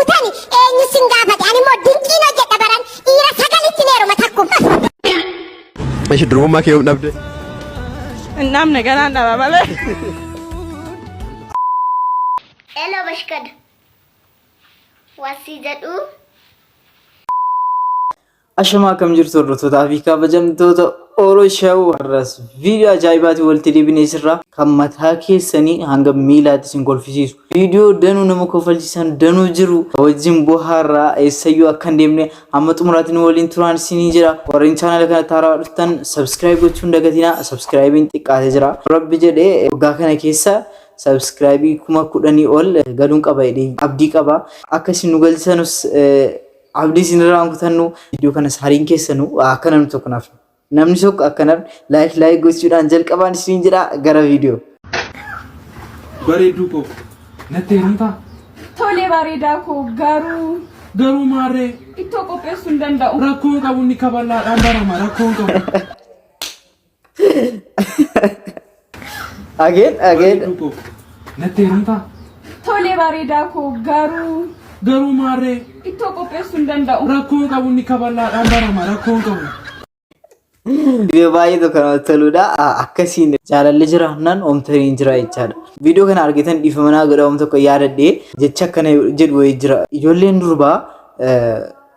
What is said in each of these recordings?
Fuutani eenyu sin gaafate? Ani immoo dinqiin hojjedha baran dhiira sagalitti heeruma takkuma. Ishi durbummaa kee yoom dhabde? Hin dhabne ganaan dhaba malee. Hello bashkada. Wasii jedhu. Ashamaa akkam jirtu hordoftootaa fi kabajamtoota Oro Show har'as viidiyoo ajaa'ibaatiin walitti deebinee jirra. Kan mataa keessanii hanga miilaatti isin kolfisiisu. Viidiyoo danuu nama kofalchiisan danuu jiru wajjin bohaarraa eessayyuu akka hin deemne hamma xumuraatti nu waliin turaan isinii jira. Warreen chaanala kanatti haarawaa dhuftan subscribe gochuun hin dagatinaa. Subscribe'n xiqqaatee jira. Rabbi jedhee waggaa kana keessa subscribe 10,000 ol galuun qaba jedhee abdii qaba. Akka isin nu galchisanus Abdii isinirraa hin kutannu. Viidiyoo kanas hariin keessanu akka namni tokko naaf namni tokko akka namni laayik laayik gochuudhaan jalqabaan isiniin jedha gara viidiyoo. Bareedduu koo natti heerumtaa? Tole bareedaa koo garuu Garuu maarree ittoo qopheessuu hin danda'u. Rakkoon qabu inni kaballaadhaan barama rakkoon qabu. Again, again. Bareedduu koo natti heerumtaa? Tole bareedaa koo garuu Garuu maarree ittoo qopheessuu hin danda'u. Rakkoon qabu inni kaballaadhaan barama rakkoon qabu. Viidiyoo baay'ee tokko namatti toludha. Akkasiin jaalalli jiraannaan oomtaniin jira jechaadha. Viidiyoo kana argitan dhiifama naa godha oom tokko yaadadhee jecha akkana jedhu wayii jira. Ijoolleen durbaa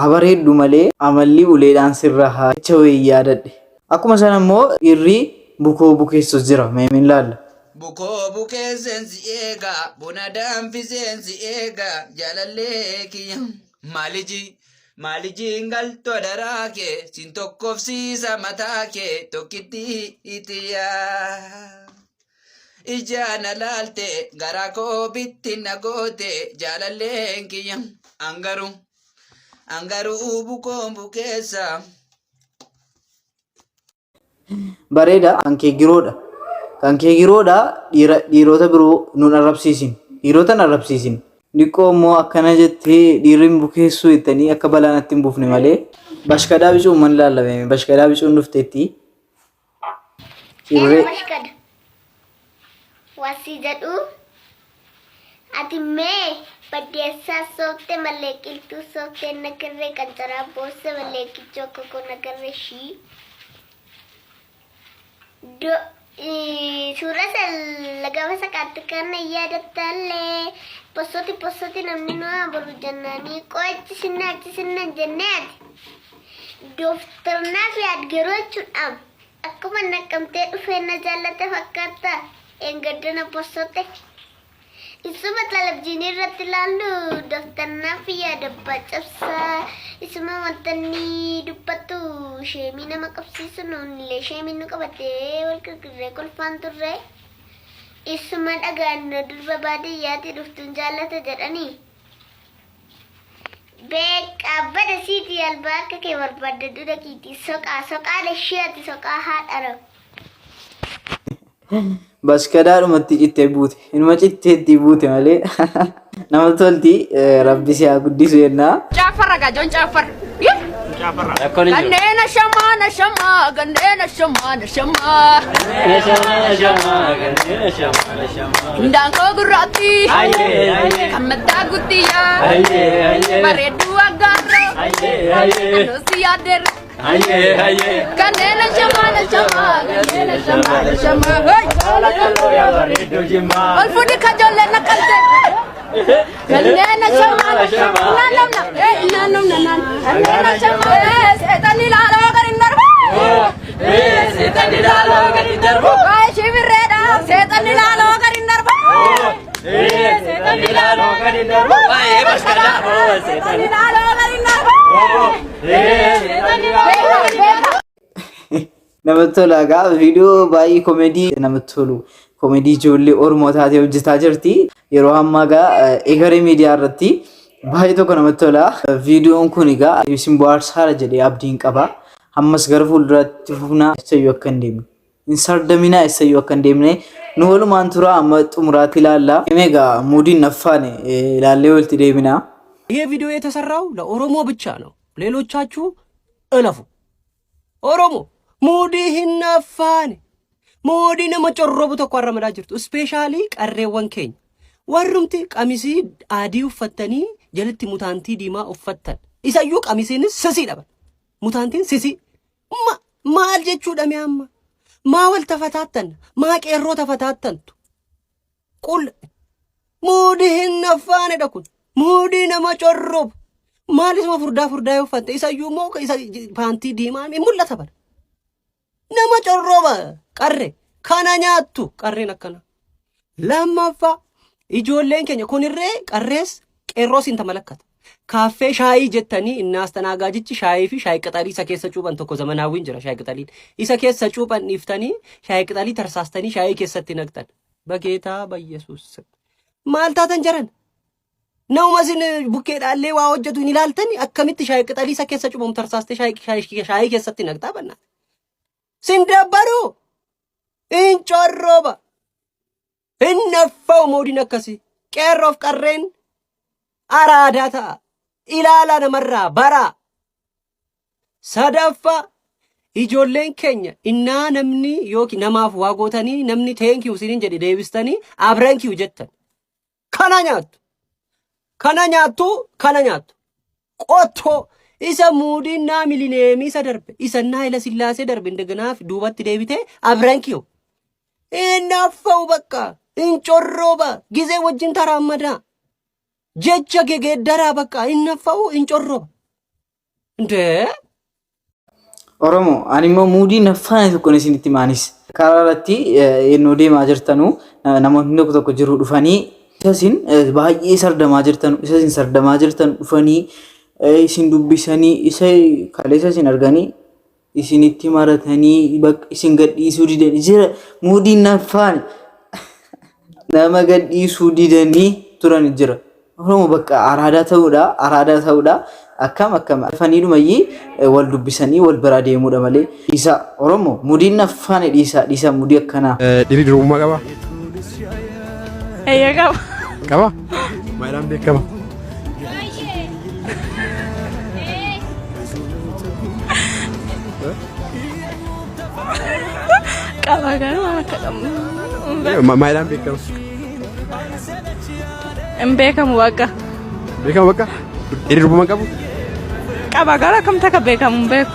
haa bareeddu malee amalli uleedhaan sirra haa jecha wayii yaadadhe. Akkuma sana immoo dhiirri bukoo bukeessus jira. Mee hin laalla. Bukoo bukeesseen si eega, buna danfiseen si eega, jaalallee kiyya. Maaliji, maaliji hin galtu adaraa kee, sin tokkofsiisa mataa kee, tokkitti itiya. Ijaa na laalte, garaa koo bitti na goote, jaalalleen kiyya. Angaruu, angaruu bukoon bukeessa. Bareeda kan kee giroodha. Kan kee giroodha dhiira dhiirota biroo nun arrabsiisin. Dhiirota hin arrabsiisin. Diqqoo immoo akkana jettee dhiirri hin bukeessuu jettanii akka balaa natti hin buufne malee. Bashkadaa bicuun man laalame bashkadaa bicuun dhufteetti. Hello Irree bashkada. Wasii jedhu. Ati mee baddeessaa soofte malee qilxuu soofte nagarree qancaraa boosse malee kichoo koko nagarree shii. Do suura san gaafa saqaatti kana yaadattaallee possoti possoti namni nu haa boru jennaanii qo'achi sinna achi sinna jennee ati. Dooftarnaa fi adgeroo jechuudhaam. Akkuma Naqqamtee dhufeen na jaallate fakkaata dheengadda na possote. Isuma televizyiinii irratti ilaallu Doftar naaf yaada abbaa cabsaa. Isuma wanta inni dubbatu sheemii nama qabsiisu nuunillee sheemiin nu qabatee wal kirkirree kolfaan turre. Isuma dhagaan durba baadiyyaatii dhuftuun jaallata jedhanii. Beeqa bada siiti albaa akka kee barbaaddadhu dhaqiitii soqaa soqaa dashee ati soqaa haadha rabu. Baskadaadhumatti cittee buute. Inuma citteetti buute malee. Nama tolti rabbi si haa guddisu jennaa. Caaffarra gaa joon caaffarra. Ganneen ashamaa na shamaa ganneen ashamaa na shamaa. Indaanqoo gurraatti kan mataa guddiyyaa bareedduu aggaarroo anuusi yaaddeerra. Ganneen ashamaa na shamaa ganneen ashamaa na shamaa. Ol fuudhi kajoollee na qalte. Ganneen ashamaa na shamaa. Naannoo naannoo naannoo ganneen ashamaa. Seexanni laaloo gadi hin darbu. Seexanni laaloo gadi hin darbu. Waa'ee shimirreedha. Seexanni laaloo gadi hin darbu. Seexanni laaloo gadi hin darbu. Waa'ee bashkadaa. Seexanni laaloo gadi hin darbu. Seexanni laaloo gadi hin darbu. Namatti tola egaa viidiyoo baay'ee koomedii namatti tolu. Koomedii ijoollee Oromoo taatee hojjetaa jirti. Yeroo ammaa egaa egeree miidiyaa irratti baay'ee tokko namatti tola. Viidiyoon kun egaa isin bohaarsaara jedhee abdiin qaba. Ammas gara fuulduraatti fufnaa eessayyuu akka hin deemne. Hin sardaminaa eessayyuu akka hin deemne. Nu walumaan tura amma xumuraatti ilaalla. Egaa muudiin naffaane ilaallee walitti deebina. ይሄ ቪዲዮ የተሰራው ለኦሮሞ ብቻ ነው። ሌሎቻችሁ እለፉ። ኦሮሞ ሙዲ hinaffaane moodii nama corrobu tokko arramadaa jirtu. Ispeeshaalii qarreewwan keenya. Warrumti qamisii adii uffattanii jalatti mutaantii diimaa uffattan. Isayyuu qamisiinis sisii dhaban. Mutaantiin sisii. Ma maal jechuudha mee amma? Maa wal tafataattan? Maa qeerroo tafataattantu? Qul muudii hin affaanidha kun. Muudii nama corrobu. Maal isuma furdaa furdaa yoo uffatte isayyuu immoo isa paantii diimaa hin mul'ata bara. Nama corroba qarre kana nyaattu qarreen akkana. Lammaffaa ijoolleen keenya kunirree qarrees qeerroos hin tamalakkata. Kaaffee shaayii jettanii inni astanaagaajichi shaayii fi shaayii qixalii isa keessa cuuphan tokko zamanaawwiin jira shaayii qixaliin. Isa keessa cuuphan dhiiftanii shaayii qixalii tarsaastanii shaayii keessatti naqxan. Bageetaa bayyesuus. Maal taatan jaran? Nama isin bukkeedhaallee waa hojjetu hin ilaaltani akkamitti shaayii qixalii isa keessa cuubamu tarsaastee shaayii keessatti naqxaa bannaa. Sin dabbaruu hin corrooba hin naffa'u moodiin akkasii qeerroof qarreen araadaa ta'a ilaalaa namarraa baraa. Sadaffaa ijoolleen keenya innaa namni yookiin namaaf waa gootanii namni thank you isiniin jedhe deebistanii abrank you jettan. Kana nyaattu. Kana nyaattu kana nyaattu. Qottoo isa muudiin naa milineemii isa darbe isa naa ila sillaasee darbe indaganaaf duubatti deebitee abrank you. Hinaaffa'u bakka hin corrooba gizee wajjin taraammadaa. Jecha gegeeddaraa bakka hinaaffa'u hin corrooba. Indee. Oromoo ani immoo muudii naffaane tokkoon isinitti maanis karaa irratti yennoo deemaa jirtanu namoonni tokko tokko jiru dhufanii isa isin baay'ee sardamaa jirtanu isa isin sardamaa jirtan dhufanii isin dubbisanii isa kaleessa isin arganii isinitti maratanii bakka isin gadhiisuu didanii jira muudii naffaane nama gadhiisuu didanii turan jira. Oromoo bakka araadaa ta'uudha araadaa ta'uudha akkam akkam afaniidhumayyii wal dubbisanii wal biraa deemuudha malee dhiisaa Oromoo mudiin affaani dhiisaa dhiisaa mudii akkanaa. Dhiirri durbummaa qaba? Eeyyee qaba. Qaba? Maayidhaan beekama? Qaba garuu waan akka qabnu. Maayidhaan beekama? Hin beekamu bakka. Beekama bakka? Dhiirri durbummaa qabu? Qaba garuu akkamitti akka beekamu hin beeku.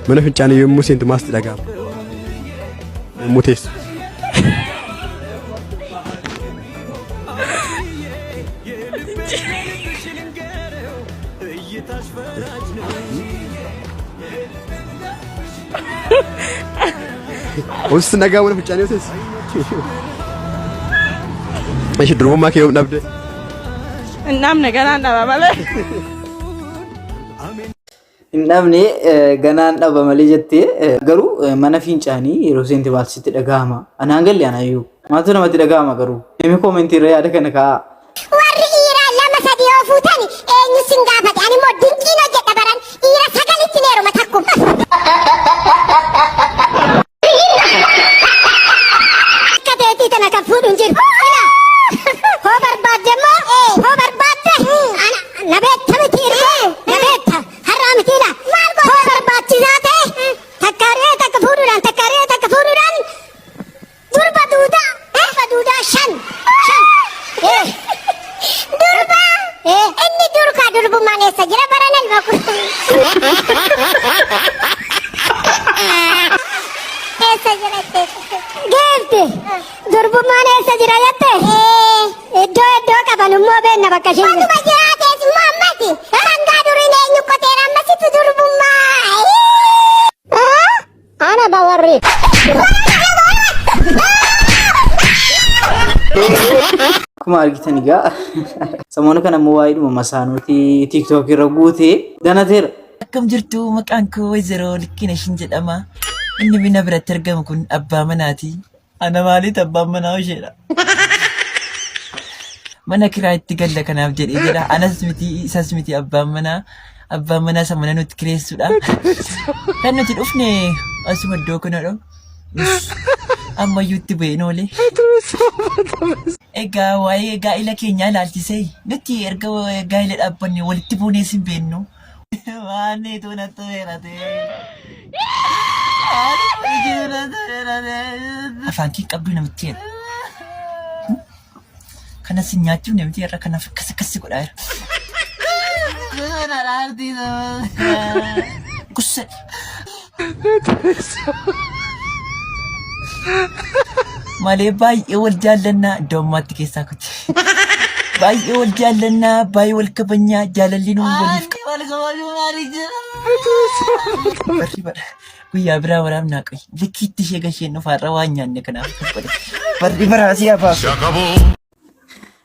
Mana fincaanii yommuu seentu maaltu dhaga'ama? Yommuu teessu. Obsi nagaa mana fincaanii yoo teessu. Ishi durbummaa kee yoom dhabde? Hin dhabne ganaan dhaba malee. Hin dhabne ganaan dhaba malee jettee garuu mana fincaanii yeroo seente maaltu sitti dhaga'ama? Anaan galle anaayyuu. Maaltu namatti dhaga'ama garuu? Mee koomentii irra yaada kana kaa'aa. Warri dhiiraa lama sadi yoo fuutan eenyu sin gaafate ani immoo dinqiin hojjedha baran dhiira sagalitti hin heeruma takkuma. Akka teetii tana kan fuudhu hin jiru. Ila hoo barbaadde immoo hoo barbaadde ana na beekta miti irkoo na beekta har'aa miti ila hoo barbaachisaa ta'e takka re'ee takka fuudhuudhaan takka re'ee takka fuudhuudhaan Durba duudaa durba duudaa shan shan Eh. Durba Eh. Inni durkaa durbummaan eessa jira baran elma kun. Eessa jira jette? Geefti durbummaan eessa jira jette? Iddoo iddoo qaban immoo beenna bakka isheen jirtu. Otuma jiraatees immoo ammasi sangaa duriin eenyu qoteera ammasitu durbummaa. Ana bawarri. Akkuma argitan egaa samoona kana immoo waa'eedhuma masaanuuti tiiktook irra guutee danateera. Akkam jirtu maqaan koo Wayzeroo Likkinashin jedhama. Inni bina biratti argamu kun abbaa manaati. Ana maaliit abbaan manaa isheedha. Mana kiraa itti galla kanaaf jedhee jedha. Anas miti isas miti abbaan manaa. Abbaan manaa isa mana nutti kireessudha. Kan nuti dhufne asuma iddoo kanadha. Ammayyuu itti bu'een oole. Egaa waa'ee gaa'ila keenyaa ilaalchisee nuti erga gaa'ila dhaabbanne walitti buunees hin beeknu. Waan niituu natti weerate. Afaan kee qabduu namitti jedha. Kana si nyaachuuf namitti irra kanaaf akkas akkas si godhaa jira. Kusse. Malee baay'ee wal jaallannaa iddoo ammaatti keessaa kuti. Baay'ee wal jaallannaa, baay'ee wal kabajnaa, jaalalli nuun waliif Barri bara guyyaa biraa waraabnaa qoy. Likkiitti ishee gasheen dhufaarra waan nyaanne kanaaf kaffale. Barri baraa si abaasu.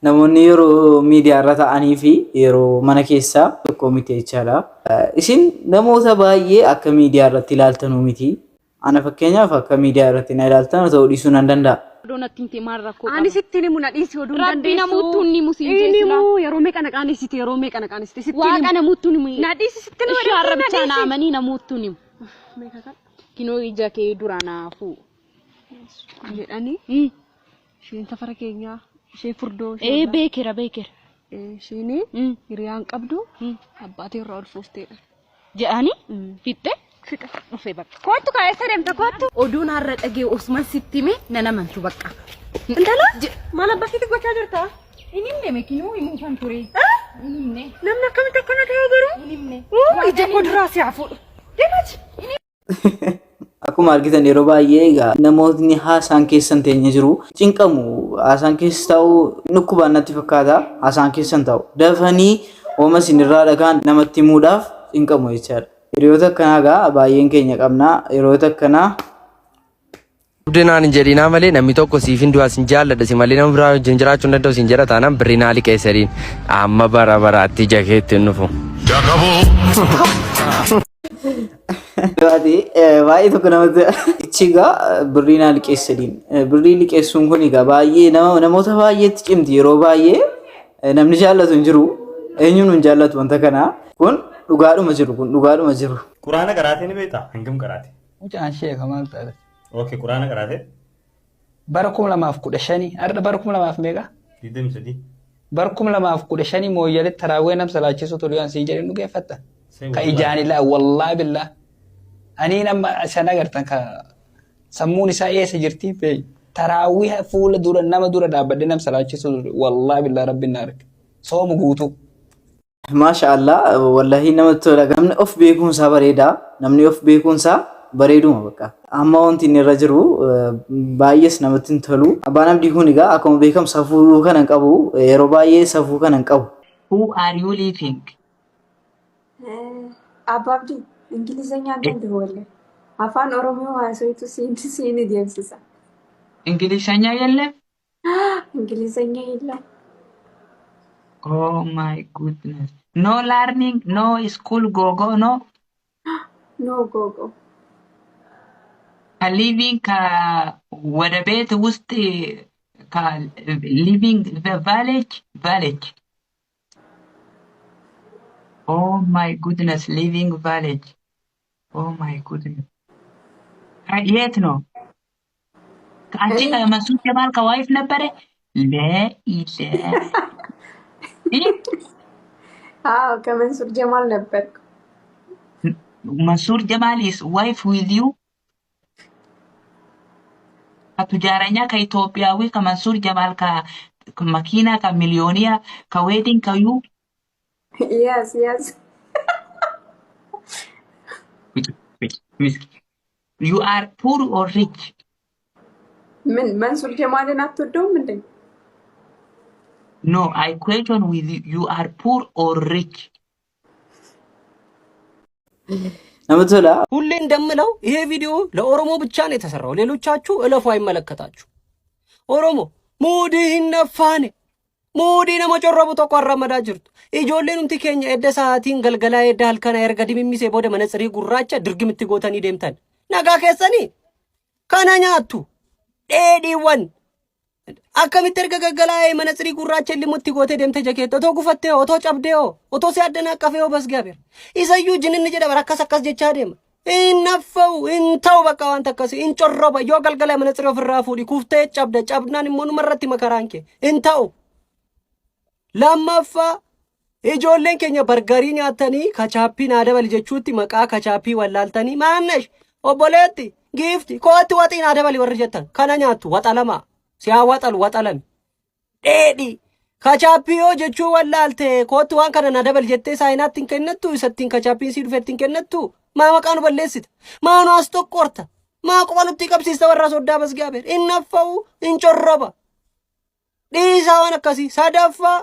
Namoonni yeroo miidiyaa irra ta'anii fi yeroo mana keessaa tokko miti jechaadha. Isin namoota baay'ee akka miidiyaa irratti ilaaltanuu miti. Ana fakkeenyaaf akka miidiyaa irratti na ilaaltan ta'uu dhiisuu nan danda'a. Odoo natti himte maal rakkoo qaba? Ani sitti himu na dhiisi oduu hin Rabbi dandeessu. namoottu hin himu siin Hin jeesila. himu yeroo meeqa na qaanesite yeroo meeqa na qaanesite sitti Waaqa himu. namoottu hin himu. Na dhiisi sitti himu Ishii na arrabichaa dhiisi. na amanii namoottu hin himu. Meeqa kan Kinoo ija kee dura naafuu. jedhanii isheen safara keenyaa ishee furdoo ishee Ee ollaa. beekera beekera. Isheen hiriyaan qabdu abbaatii irraa ulfoofteedha. Jedhanii fixxe fixa dhufe bakka. Kottu kaa eessa deemta kottu. Oduun har'a dhagee Osman sitti hime nan amantu bakka. Intala maal abbaa keetti gochaa jirta? Hin himne mekinuu himuufan ture. Hin himne. Namni akkamitti akkana ta'e garuu? Hin himne. Ija koo duraa si haa fuudhu. Deemachi. Akkuma argitan yeroo baay'ee egaa namootni haasaan keessan teenye jiru cinqamu haasaan keessa taa'u dhukkubaan natti fakkaata haasaan keessan taa'u dafanii hooma isinirraa dhagaan namatti himuudhaaf cinqamu jechaadha. Hiriyoota akkanaa egaa baay'een keenya qabna hiriyoota akkanaa Dubdinaan hin jedhinaa malee namni tokko siif hin du'a sin jaalladha si malee nama biraa wajjin jiraachuu hin danda'u sin jedha taanaan birrii naa liqeessariin amma bara baraatti ija keetti hin dhufu. Baay'ee baay'ee tokko namatti ichi egaa birrii naa liqeessaniin birrii liqeessuun kun egaa baay'ee nama namoota baay'eetti cimti yeroo baay'ee namni jaallatu hin jiru eenyuun hin jaallatu wanta kana kun dhugaadhuma jiru kun dhugaadhuma jiru. Quraana qaraatee ni beektaa? Hangam qaraate? Mucaan sheeka maal ta'e? Okay, quraana qaraatee? Bara 2015 har'a bara kuma lamaaf meeqa? 23. Bara 2015 mooyyaletti taraawwee nam salaachisu ture yoo siin jedhe dhugeeffatta. Ka ijaan ilaa wallaahi billaa. Anii nama san agartan ka sammuun isaa eessa jirti beeyi. Taraawwii fuula dura nama dura dhaabbadhee nam salaachisu ture wallaahi billaa rabbiin na arge. Sooma guutuu. Maasha Allah wallahi namatti tola. Namni of beekuun isaa bareeda. Namni of beekuun isaa bareeduma bakka. Amma wanti inni irra jiru baay'ees namatti hin tolu. Abbaan Abdii kun egaa akkuma beekamu safuu kana hin qabu. Yeroo baay'ee safuu kana hin qabu. Who are you living? Abba Abdii, Ingilizanyaan danda'u wallee. Afaan Oromoo haasoitu siin siin deemsisa. እንግሊዘኛ የለም? እንግሊዘኛ የለም። Oh my goodness. No learning, no school, go go, no. No go go. ከ living ወደ ቤት ውስጥ living village village. Oh my goodness, living village. Oh my goodness. የት ነው? ከአንቺ ከመንሱር ጀማል ከ wife ነበረ? ለኢለ አዎ ከመንሱር ጀማል ነበርኩ። መንሱር ጀማል is wife with you? ከቱጃረኛ ከኢትዮጵያዊ ከመንሱር ጀማል ከመኪና ከሚሊዮኒያ ከ wedding ከ you Yes. You are poor or rich? ምን መንሱር ጀማልን አትወደውም እንዴ? No, I question with you, you are poor or rich? Namatti tola. ሁሌ እንደምለው ይሄ ቪዲዮ ለኦሮሞ ብቻ ነው የተሰራው። ሌሎቻችሁ እለፉ፣ አይመለከታችሁ። ኦሮሞ muudii hin naffaane muudii nama corrobu tokko arramadaa jirtu. Ijoolleen humti keenya edda sa'aatiin galgalaa edda halkana erga dimimmisee booda manatsirii gurraacha dirgimitti gootanii deemtan. Nagaa keessanii kana nyaattu dheedhiiwwan akkamitti erga gaggalaa'ee manatsirii gurraacha ilmutti gootee deemte jakeetta otoo gufattee otoo cabdee otoo si addanaqqafee hoo basgaabeer. Isayyuu jininni jedhama akkas akkas jechaa deema. Hin naffa'u hin ta'u bakka wanta akkasii hin corroba yoo galgala manatsirii ofirraa fuudhi kuftee cabda cabnaan immoo numarratti makaraan kee hin ta'u. Lammaffaa ijoolleen keenya bargarii nyaatanii kachaappii naa dabali jechuutti maqaa kachaappii wallaaltanii maannash obboleetti giifti kootti waxii naa dabali warri jettan kana nyaattu waxalamaa si haa waxalu waxalami dheedhii Kachaappiyoo jechuu wallaalte kootti waan kana na dabal jettee saayinaatti hin kennattu isattiin kachaappiin sii dhufe ittiin kennattu maa maqaa nu balleessita maa nu as tokkorta maa quba nutti qabsiista warra soddaa basgaabeer hin naffa'u hin corroba dhiisaa waan akkasii sadaffaa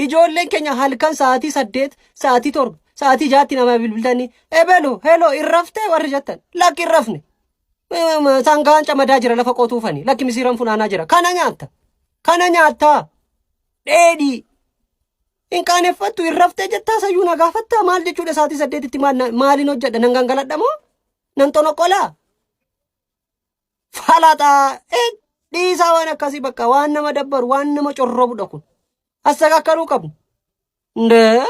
ijoolleen keenya halkan sa'aatii 8 sa'aatii 7 sa'aatii 6tti nama bilbiltanii ebelu heloo hin raftee warri jettan lakki hin rafne sangaan camadaa jira lafa qotuufani lakki misiiran funaanaa jira kana nyaatta kana nyaattaa dheedhii hin qaaneffattu hin raftee jettaa sayyuu na gaafattaa maal jechuudha sa'aatii 8tti maaliin hojjedha nan gangaladha moo nan xonoqolaa falaxaa dhiisaa waan akkasii bakka waan nama dabbaru waan nama corrobudha kun asakakkaluu qabu ndee.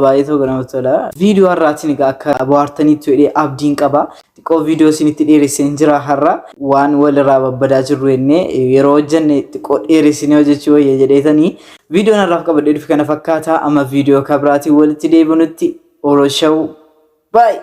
Baay'ee tokko namatti tola. Viidiyoo har'aatiin egaa akka bohaartaniitti jedhee abdiin qaba. Xiqqoo viidiyoo isinitti dheeresseen jira har'a. Waan walirraa babbadaa jirru jennee yeroo hojjenne xiqqoo dheeressinee hojjechuu wayya jedheetanii viidiyoon har'aaf qabadhee dhufe kana fakkaata. Amma viidiyoo kabiraatiin walitti deebinutti Oro Show. Bye!